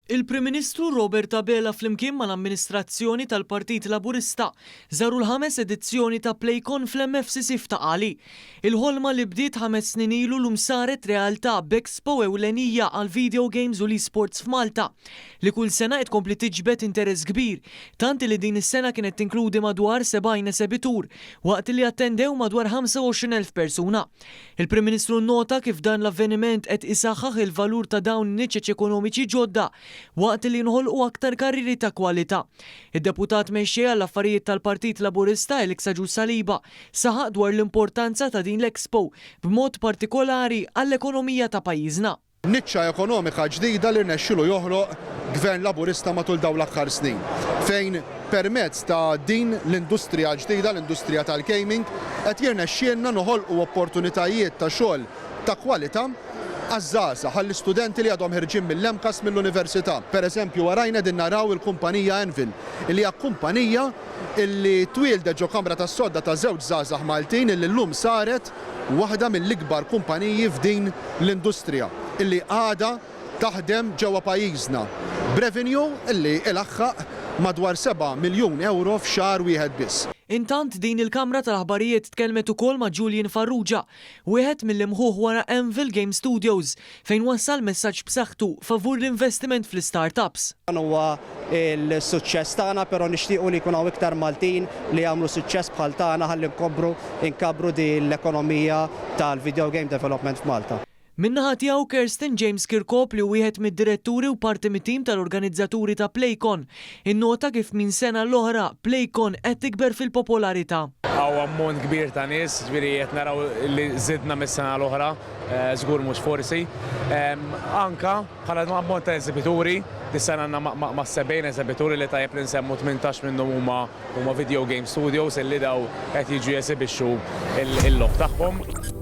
Il-Prim Ministru Robert Abela flimkien mal-amministrazzjoni tal-Partit Laburista żaru l-ħames edizzjoni ta' Playcon fl-MFCC f'Ta' Qali. Il-ħolma li bdiet ħames snin ilu llum saret realtà b'expo ewlenija għall-video games u l-esports f'Malta li kull sena qed tkompli tiġbed interess kbir tant li din is-sena kienet tinkludi madwar 70 esebitur waqt li attendew madwar 25,000 persuna. Il-Prim Ministru nnota kif dan l-avveniment qed isaħħaħ il-valur ta' dawn in-niċeċ ekonomiċi ġodda waqt li jinħolqu aktar karrieri ta' kwalità. Id-Deputat Mexxej għall-Affarijiet tal-Partit Laburista Alex Agius Saliba saħaq dwar l-importanza ta' din l-Expo b'mod partikolari għall-ekonomija ta' pajjiżna. Niċċa ekonomika ġdida li rnexxielu joħloq Gvern Laburista matul dawn l-aħħar snin, fejn permezz ta' din l-industrija l-ġdida, l-industrija tal-gaming, qed jirnexxielna noħolqu opportunitajiet ta' xogħol ta' kwalità għaż-żgħażagħ, għall-istudenti li għadhom ħerġin mill-MCAST mill-Università. Per eżempju, warajna qegħdin naraw il-kumpanija Anvil, li hija kumpanija illi twieldet ġo kamra tas-sodda ta' żewġ żgħażagħ Maltin illi llum saret waħda mill-ikbar kumpaniji f'din l-industrija illi għadha taħdem ġewwa pajjiżna b'revenue illi ilaħħaq madwar 7 miljun ewro f'xahar wieħed biss. Intant din il-kamra tal-aħbarijiet tkellmet ukoll ma' Julian Farrugia, wieħed mill-imħuħ wara Anvil Game Studios, fejn wassal messaġġ b'saħħtu favur l-investiment fl-istart-ups. Dan huwa l-suċċess tagħna però nixtiequ li jkun hawn iktar Maltin li jagħmlu suċċess bħal tagħna ħalli nkomplu nkabbru din l-ekonomija tal-video game development f'Malta. Min-naħa tiegħu Kirsten James Kirkop li hu wieħed mid-diretturi u parti mit-tim tal-organizzaturi ta' Playcon, innota kif minn sena l-oħra Playcon qed tikber fil-popolarità. Hawn ammont kbir ta' nies, ġifieri qed naraw li żidna mis-sena l-oħra, żgur mhux forsi. Anka bħala ammont ta' eżibituri, dis-sena għandna mas-70 eżibituri li tajjeb li nsemmu 18 minnhom huma huma video game studios illi daw qed jiġu jesibixxu l-logħob tagħhom.